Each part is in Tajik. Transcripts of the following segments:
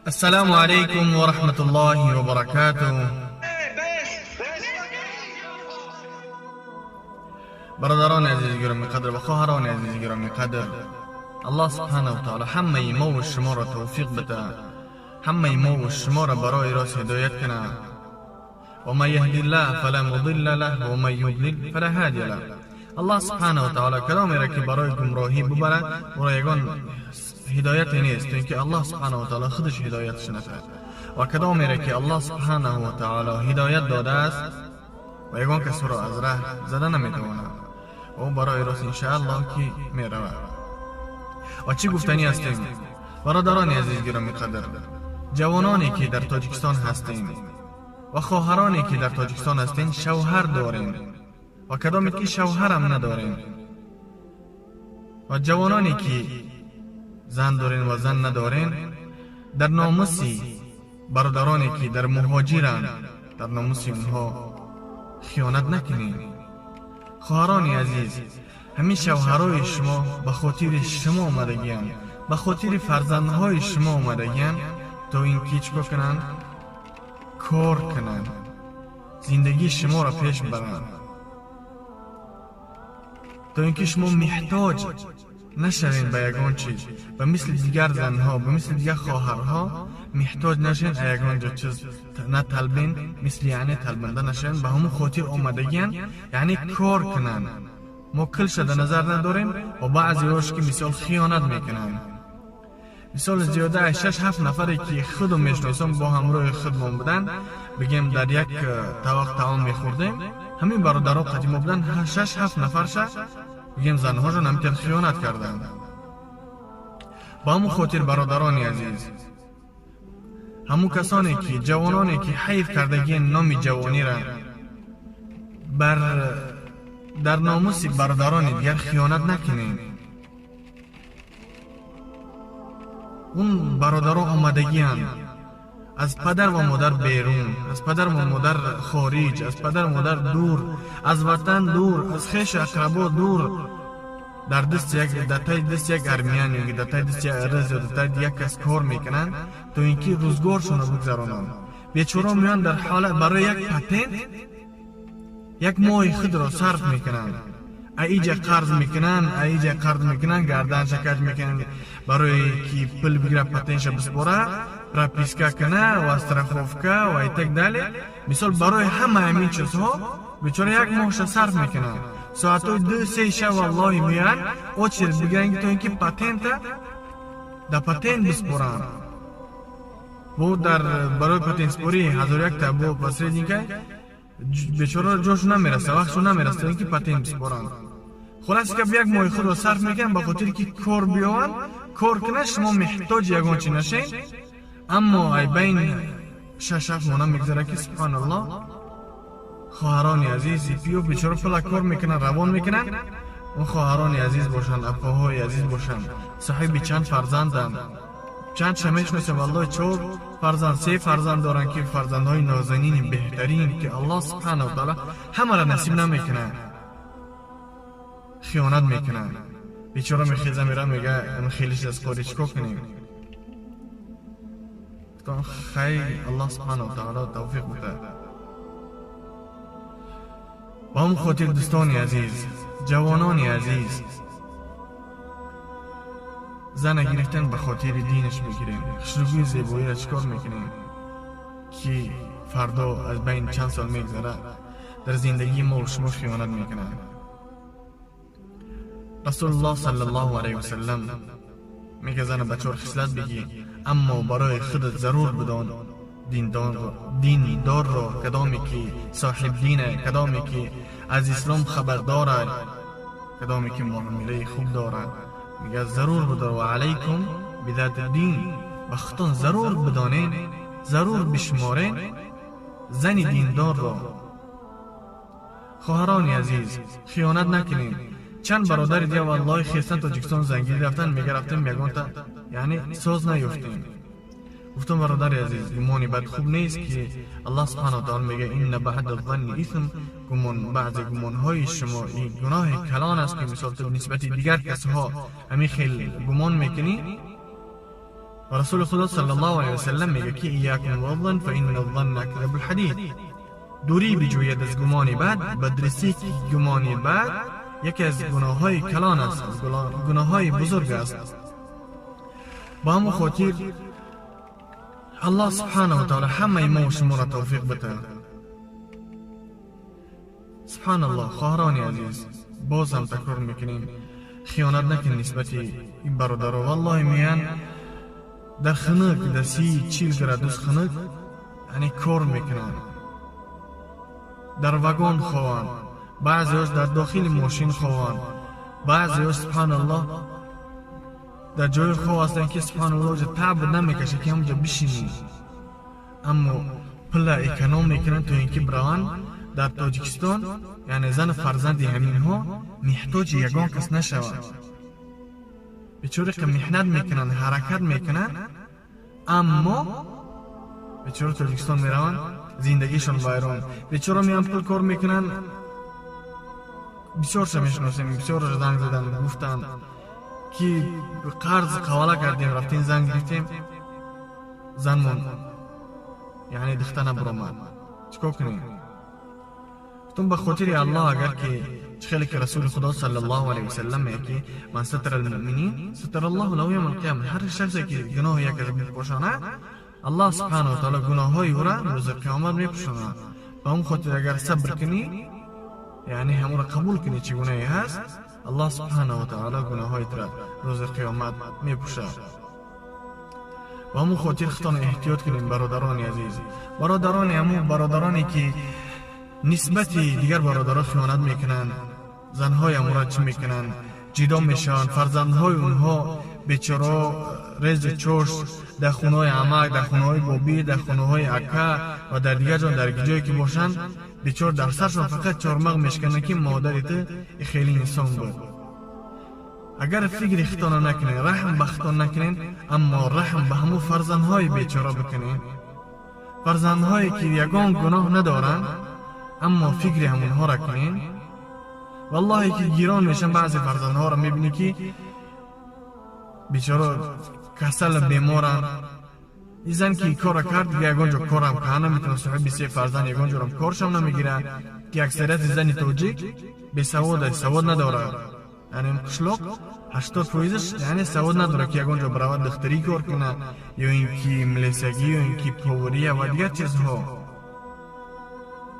Ассалому алайкум ва раҳматуллоҳи ва баракатуҳ. Бародарони азизи гиромиқадр ва хоҳарони азизи гиромиқадр, Аллоҳ субҳанаҳу ва таъоло ҳамаи мо ва шуморо тавфиқ бида, ҳамаи мо ва шуморо барои рост ҳидоят кунад. Ва ман яҳдиллаҳ фала мудилла лаҳ ва ман юдлил фала ҳодия лаҳ. Аллоҳ субҳанаҳу ва таъоло кадомеро ки барои гумроҳӣ бубарад, ӯро ягон ҳидояте нест, то ин ки Аллоҳ субҳанаҳу ва таъоло худаш ҳидоятш накард. Ва кадомеро ки Аллоҳ субҳанаҳу ва таъоло ҳидоят додааст, ва ягон кас ӯро аз раҳ зада наметавонад. Ӯ барои рост иншааллоҳ ки меравад. Ва чӣ гуфтанӣ ҳастем, бародарони азиз гиромиқадр, ҷавононе ки дар Тоҷикистон ҳастем ва хоҳароне ки дар Тоҷикистон ҳастем, шавҳар дорем ва кадоме ки шавҳарам надорем, ва ҷавононе ки зан дорем ва зан надорем, дар номуси бародароне ки дар муҳоҷиранд, дар номуси онҳо хиёнат накунем. Хоҳарони азиз, ҳамин шавҳарои шумо ба хотири шумо омадагианд, ба хотири фарзандҳои шумо омадагианд, то ин ки чӣ кор кунанд? Кор кунанд, зиндагии шуморо пеш баранд, то ин ки шумо меҳтоҷ нашавед ба ягон чиз, ба мисли дигар занҳо, ба мисли дигар хоҳарҳо меҳтоҷ нашавед, а ягон ҷо чиз наталбен, мисли яъне талбанда нашавед. Ба ҳамон хотир омадагианд, яъне кор кунанд. Мо килша дар назар надорем ва баъзеҳош ки мисол хиёнат мекунанд. Мисол зиёда аз 6-7 нафаре ки худо мешиносам бо ҳамроҳи худмон буданд, бигем дар як тавақ таом мехӯрдем, ҳамин бародаро қадимо буданд, 6-7 нафарша бигем занҳошон ҳамитар хиёнат карданд. Ба ҳамон хотир бародарони азиз, ҳамун касоне ки ҷавононе ки ҳайф кардагии номи ҷавонира бар дар номуси бародарони дигар хиёнат накунед. Он бародаро омадагианд аз падар ва модар берун, аз падар ва модар хориҷ, аз падар ва модар дур, аз ватан дур, аз хешу ақрабо дур, дар даст як, дар таи даст як армиян ё дар таи даст як рыз ё дар таи як кас кор мекунанд, то ин ки рӯзгоршонро бигзаронанд. Бечора меоянд дар ҳолат барои як патент як моҳи худро сарф мекунанд. Аиҷа қарз мекунанд, аиҷа қарз мекунанд, гарданша каҷ мекунанд барои ки пул бигира, патентша биспора, прописка куна ва страховка ва и так далее. Мисол барои ҳама ҳамин чизҳо бечора як моҳша сарф мекунанд. Соатҳои 2-3 шаб валлоҳи меоянд очередь бигиранд, то ин ки патента да патент биспоранд. Бо дар барои патентспорӣ 1001 та бо посредника бечора ҷошу намераса, вақтшу намераса, то ин ки патент биспоранд. Хулоси гап, як моҳи худро сарф мекунанд ба хотире ки кор биёванд, кор кунанд, шумо меҳтоҷи ягон чи нашед. Аммо ай байн 6-7 моҳ мегзарад ки субҳаналлоҳ, хоҳарони азиз пиё бечора пула кор мекунанд, равон мекунанд. Он хоҳарони азиз бошанд, апоҳои азиз бошанд, соҳиби чанд фарзанданд, чанд ша мешиносем, валлоҳи 4 фарзанд, 3 фарзанд доранд ки фарзандҳои нозанини беҳтарин ки Аллоҳ субҳанаҳу ва таъоло ҳамаро насиб намекунад, хиёнат мекунанд. Бечора мехеза мера мега хелиш аз қори чӣ кор кунем? Гуфтам хай, Аллоҳ субҳанаҳу ва таъоло тавфиқ бидиҳад. Ба ҳамон хотир дӯстони азиз, ҷавонони азиз, зана гирифтан ба хотири динаш мегирем, хушрӯгии зебоиро чӣ кор мекунем ки фардо аз байни чанд сол мегзарад, дар зиндагии мо шумо хиёнат мекунанд. Расулуллоҳ саллаллоҳу алайҳи васаллам мега зана ба 4 хислат бигӣ, аммо барои худат зарур бидон диндорро, кадоме ки соҳиб дине, кадоме ки аз ислом хабар дорад, кадоме ки муомилаи хуб дорад. Мега зарур бидор ва алайкум бидати дин, ба худтон зарур бидонед, зарур бишуморед зани диндорро. Хоҳарони азиз, хиёнат накунед. Чанд бародари дигар валлоҳи хестан Тоҷикистон зангирӣ рафтан, мега рафтем ягонта яъне соз наёфтем. Гуфтам бародари азиз, гумони бад хуб нест ки Аллоҳ субҳанаҳу ва таъоло мега инна баъда занни исм, гумон баъзе гумонҳои шумо ин гуноҳи калон аст ки мисол ту нисбати дигар касҳо ҳамин хел гумон мекунӣ, و رسول خدا صلی الله علیه وسلم میگه که ایاکم والظن فان الظن اکذب الحدیث. دوری بجوید از گمان بد، بدرسی گمان بد یکی از گناه‌های کلان است، از گناه‌های بزرگ است. با همون خاطر الله سبحانه و تعالی همه ما و شما را توفیق بده. سبحان الله. خواهران عزیز، باز هم تکرار میکنیم، خیانت نکن نسبت این برادرها. والله میان در خنک، در 30-40 گرادوس خنک یعنی کار میکنن، در وگان خواهند، بعضیاش در داخل ماشین خواهند، بعضیاش سبحان الله در جای خواه هستند که سبحان الله اونجا تب نمیکشه که همونجا بشینی، اما پل اکنام میکنن تا اینکه بروند در تاجیکستان. یعنی زن فرزند همینها محتاج یگان کس نشود. بیچاره که محنت میکنن، حرکت میکنن، اما بیچاره تاجیکستان میروند، زندگیشان ویران. بیچاره میان پول کار میکنن، بسیارش میشناسیم، بسیار زنگ زدن گفتن که قرض قواله کردیم، رفتیم زنگ گرفتیم، زنمون یعنی دخته نبرآمد. چیکار کنیم؟ گفتم به خاطر الله، اگر که خیلی که رسول خدا صلی الله علیه وسلم میگه که من ستر المؤمنین ستر الله له یوم القیامه، هر شخصی که گناه یک از میپوشانه، الله سبحانه و تعالی گناههای او را روز قیامت میپوشانه. به اون خاطر اگر صبر کنی، یعنی همون را قبول کنی چگونه هست، الله سبحانه و تعالی گناههای را روز قیامت میپوشه. و همون خاطر خودتان احتیاط کنیم برادران عزیز، برادران همون برادرانی که نسبت دیگر برادران خیانت میکنن، زنهای امورا چی میکنن، جدا میشن، فرزندهای اونها بیچاره رز چوش در خونه عمک، در خونه های بابی، در خونه های اکا و در دیگر جان، در جایی که باشن، بیچاره در سرشان فقط چارمغ میشکنه که مادرت خیلی انسان بود. اگر فکر خودتان نکنین، رحم به خودتان نکنین، اما رحم به همو فرزندهای بیچاره بکنین، فرزندهایی که یگان گناه ندارن، اما فکر همونها را کنین. والله که گیران میشن بعضی فرزندها را میبینی که بیچاره کسل بیمارن. این زن که کار کرد دیگه یگان جا کارم که نمیتونه، صاحب 3 فرزند یگان جورم کارشم نمیگیره که اکثریت زن تاجیک بی سواد، سواد نداره. یعنی قشلاق 80% یعنی سواد نداره که یگان جا برود دختری کار کنه یا اینکه ملیسگی یا اینکه پاوریه و دیگر چیزها.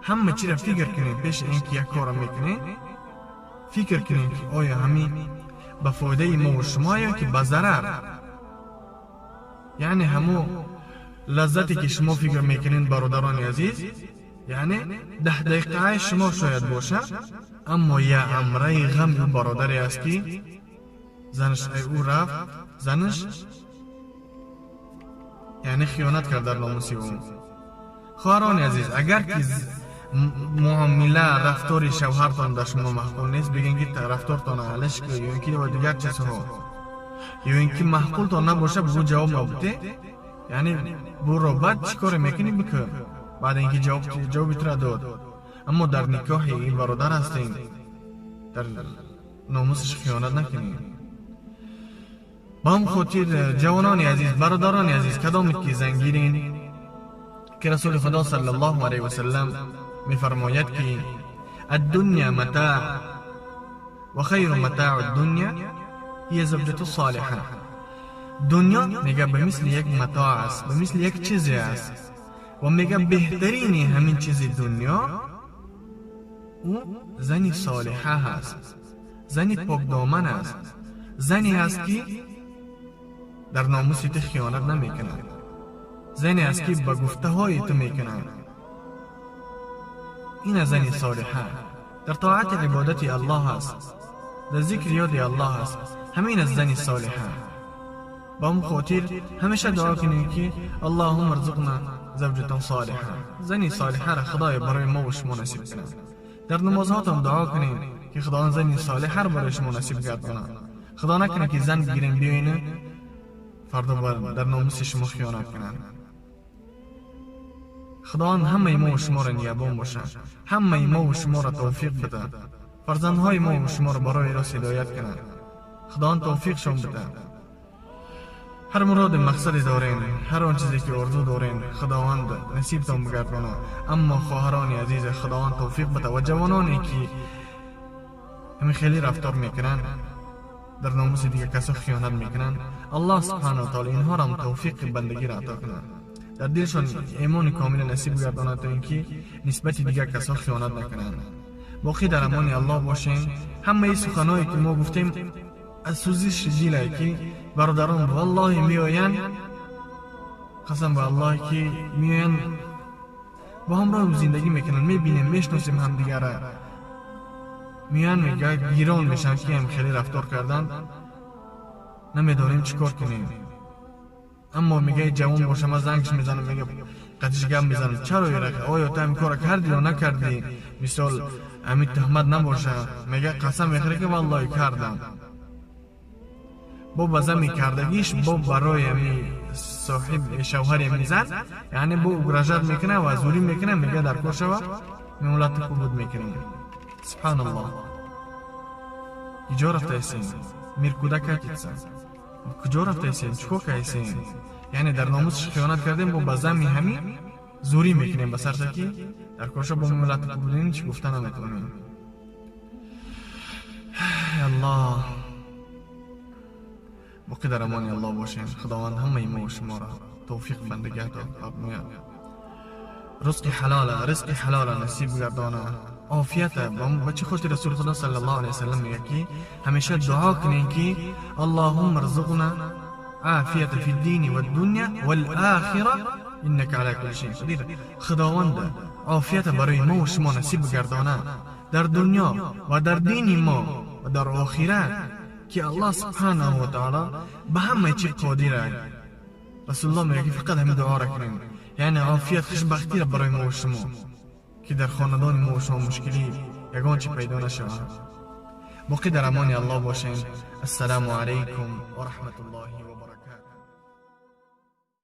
همه چی را فکر کنین پیش اینکه یک کار میکنین، فکر کنین که آیا همین به فایده ما و شما یا که به ضرر. یعنی همو لذتی که شما فکر میکنین برادران عزیز، یعنی 10 دقیقه شما شاید باشه، اما یه عمره غم او برادری است که زنش ای او رفت، زنش یعنی خیانت کرد در ناموس او. خواهران عزیز، اگر که معامله رفتار شوهرتان در شما معقول نیست، بگین که رفتارتان علش که یا اینکه و دیگر چیزها، یا اینکه معقولتان نباشه، بگو جواب نبوده، یعنی برو بعد چیکار میکنی بکن بعد اینکه جواب را داد. اما در نکاح این برادر هستین، در ناموسش خیانت نکنین. با هم خاطر جوانان عزیز، برادران عزیز، کدام که زنگیرین که رسول خدا صلی الله علیه و سلم میفرماید که الدنیا متاع و خیر متاع الدنیا هي زوجة الصالحة. دنیا میگه به مثل یک متاع است، به مثل یک چیزی است، و میگه بهترین همین چیز دنیا او زنی صالحه هست، زنی پاک دامن است، زنی هست که در ناموس تو خیانت نمیکند، زنی است که به گفته های تو میکند. این زنی صالحه در طاعت عبادت الله است، در ذکر یاد الله است. همین از زنی صالحه. با اون خاطر همیشه دعا کنیم که اللهم ارزقنا زوجة صالحه، زنی صالحه را خدای برای ما و شما نصیب کند. در نمازهاتم دعا کنیم که خداوند زنی صالحه را برای شما نصیب گرداند. خدا نکنه که زن بگیریم بیاینه فردا در ناموس شما خیانت کنند. خداوند همه ما و شما را نگهبان باشه، همه ما و شما را توفیق بده، فرزندهای ما و شما را برای راست هدایت کند. خداوند توفیق شما بده. Ҳар муроди мақсаде дорем, ҳар он чизе ки орзу дорем, Худованд насибтон бигардона. Аммо хоҳарони азиз, Худованд тавфиқ бада ва ҷавононе ки ҳамин хеле рафтор мекунанд, дар номуси дигар касо хиёнат мекунанд, Аллоҳ субҳанаҳу ва таъоло инҳоро тавфиқи бандагиро ато кунад, дар дилшон имони комила насиб гардонад, то ин ки нисбати дигар касо хиёнат накунанд. Боқӣ дар амони Аллоҳ бошем. Ҳамаи суханҳое ки мо гуфтем аз сӯзиши диле ки бародарон валлоҳи меоянд, қасам ба Аллоҳ ки меоянд, бо ҳамроҳ зиндагӣ мекунанд, мебинем, мешиносем ҳамдигарра, меоянд, мегӯяд, гирон мешаванд ки ҳам хеле рафтор карданд, намедонем чӣ кор кунем. Аммо мега ҷавон боша, ман зангш мезанам, мега қатиш гап мезанам, чаро оё ту ҳамин кора кардӣ ё накардӣ? Мисол, ҳамин туҳмат набоша, мега қасам мехӯре ки валлоҳи кардам. Бо ба зами кардагиш, бо барои ами соҳиб шавҳари ами зан, яъне бо угрожать мекуна ва зӯрӣ мекуна, мега дар кор шава, меҳолату қубуд мекунем. Субҳаналлоҳ, куҷо рафтаесем? Мир куда катится? Куҷо рафтаесем? Чӣ кор кардесем? Яъне дар номусш хиёнат кардем, бо ба зами ҳамин зӯрӣ мекунем ба сарша ки дар корша бо меҳолату қубудин, чӣ гуфта наметавонем. Аллоҳ, боқӣ дар амони Аллоҳ бошем. Худованд ҳамаи мо шуморо тавфиқ бандагӣ ато фармояд, ризқи ҳалола насиб гардона, офията. Ба чӣ хотир Расули Худо саллаллоҳу алайҳи васаллам мегӯяд ки ҳамеша дуо кунем ки аллоҳумма рзуқна офията фи ддини ваддуня валохира иннака ала кулли шайин қадир. Худованд офията барои мо шумо насиб гардона дар дунё ва дар дини мо ва дар охират, ки Аллоҳ субҳанаҳу ва таъоло ба ҳама чӣ қодир аст. Расулуллоҳ мегӯяд ки фақат ҳамин дуоро кунем, яъне офият, хушбахтиро барои мо шумо, ки дар хонадони мо шумо мушкилӣ ягон чӣ пайдо нашавад. Боқӣ дар амони Аллоҳ бошем. Ассалому алайкум ва раҳматуллоҳи ва баракатуҳ.